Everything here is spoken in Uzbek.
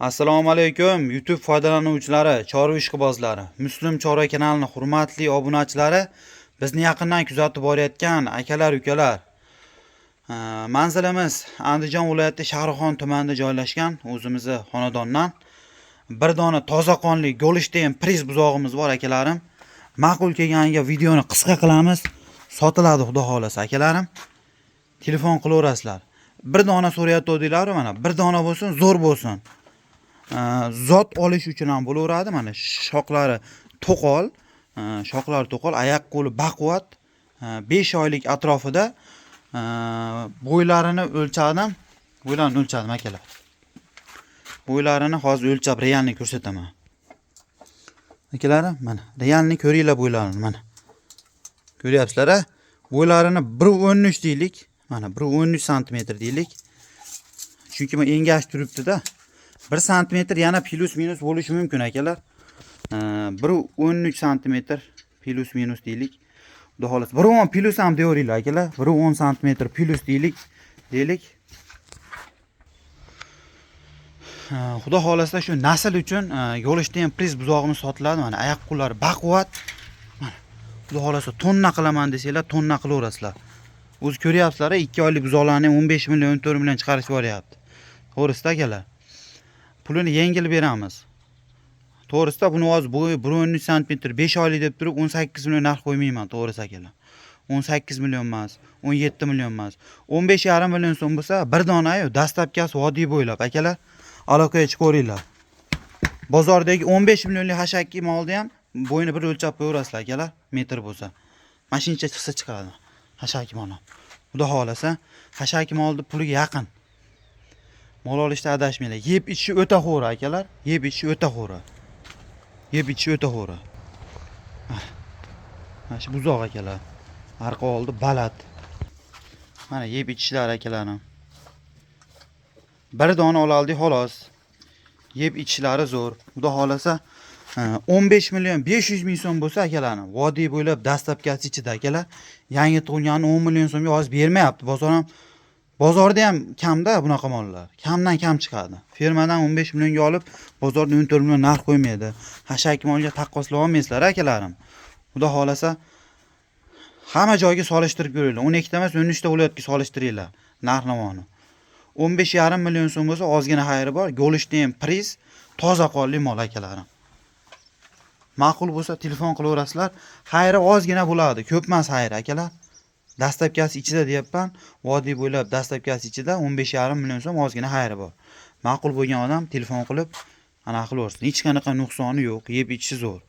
Assalomu alaykum YouTube foydalanuvchilari, chorva ishqibozlari, Muslim Chorva kanalining hurmatli obunachilari, bizni yaqindan kuzatib borayotgan akalar, ukalar. Manzilimiz Andijon viloyati Shahrixon tumanida joylashgan o'zimizni xonadondan bir dona toza qonli Golshteyn Priz buzog'imiz bor, akalarim. Ma'qul kelganiga videoni qisqa qilamiz. Sotiladi, xudo xohlasa, akalarim. Telefon qilaverasizlar. Bir dona so'rayotgandinglar, mana bir dona bo'lsin, zo'r bo'lsin. Zot olish uchun ham bo'laveradi. Mana shoxlari to'qol, shoxlari to'qol, oyoq qo'li baquvvat, 5 oylik atrofida. Bo'ylarini o'lchadim, bo'ylarini o'lchadim, akalar. Bo'ylarini hozir o'lchab реальный ko'rsataman, akalarim. Mana, реальный ko'ringlar bo'ylarini. Mana, ko'ryapsizlar, a? Bo'ylarini 1,13 deylik, mana 1,13 santimetr deylik, chunki bu engash turibdi-da. 1 santimetr yana плюс минус bo'lishi mumkin, akalar. 1,13 santimetr плюс минус deylik. Xudo xohlasa, 1,10 плюс ham deyaveringlar, akalar. 1,10 santimetr плюс deylik. Xudo xohlasa, shu nasl uchun Golshteyn Priz buzog'imiz sotiladi. Mana oyoq qo'llari baquvvat. Mana, xudo xohlasa, tonna qilaman desanglar, tonna qilaverasizlar. O'zi ko'ryapsizlar, 2 oylik buzoqlarni 15 million, 14 million chiqarishib yuboryapti. To'g'risida, akalar. Pulini yengil beramiz. To'g'risida, buni hozir bo'yi 1,13 santimetr, 5 oylik deb turib 18 million narx qo'ymayman, to'g'risi, akalar. 18 million emas, 17 million emas. 15,5 million so'm bo'lsa, bir donayu доставка si vodiy bo'ylab, akalar. Aloqaga chiqaveringlar. Bozordagi 15 millionlik xashakki molni ham bo'yini bir o'lchab qo'yaverasizlar, akalar, metr bo'lsa. Mana shuncha chiqsa chiqadi. Xashaki mol ham. Xudo xohlasa, xashaki molni puliga yaqin. Mol olishda adashmanglar. Yeb ichishi o'ta xo'ra, akalar. Yeb ichishi o'ta xo'ra. Yeb ichishi o'ta xo'ra. Mana shu buzoq, akalar. Arqa oldi baland. Mana yeb ichishlari, akalarim. Bir dona ololdik, xolos. Yeb ichishlari zo'r. Xudo xohlasa, 15 million 500 ming so'm bo'lsa, akalarim, vodiy bo'ylab доставка si ichida, akalar. Yangi tug'ilganni 10 million so'mga hozir bermayapti. Bozor ham, bozorda ham kamda bunaqa mollar. Kamdan kam chiqadi. Fermadan 15 millionga olib, bozorda 14 million narx qo'ymaydi. Xashak molga taqqoslab olmaysizlar, akalarim. Xudo xohlasa, hamma joyga solishtirib ko'ringlar. 12 ta emas, 13 ta viloyatga solishtiringlar narx-navoni. 15,5 million so'm bo'lsa, ozgina xayri bor. Golshteyn Priz, toza qonli mol, akalarim. Ma'qul bo'lsa, telefon qilaverasizlar. Xayri ozgina bo'ladi, ko'p emas xayri, akalar. Доставка si ichida deyapman. Vodiy bo'ylab доставка si ichida 15,5 million so'm, ozgina xayri bor. Ma'qul bo'lgan odam telefon qilib anaqa qilaversin. Hech qanaqa nuqsoni yo'q, yeb ichishi zo'r.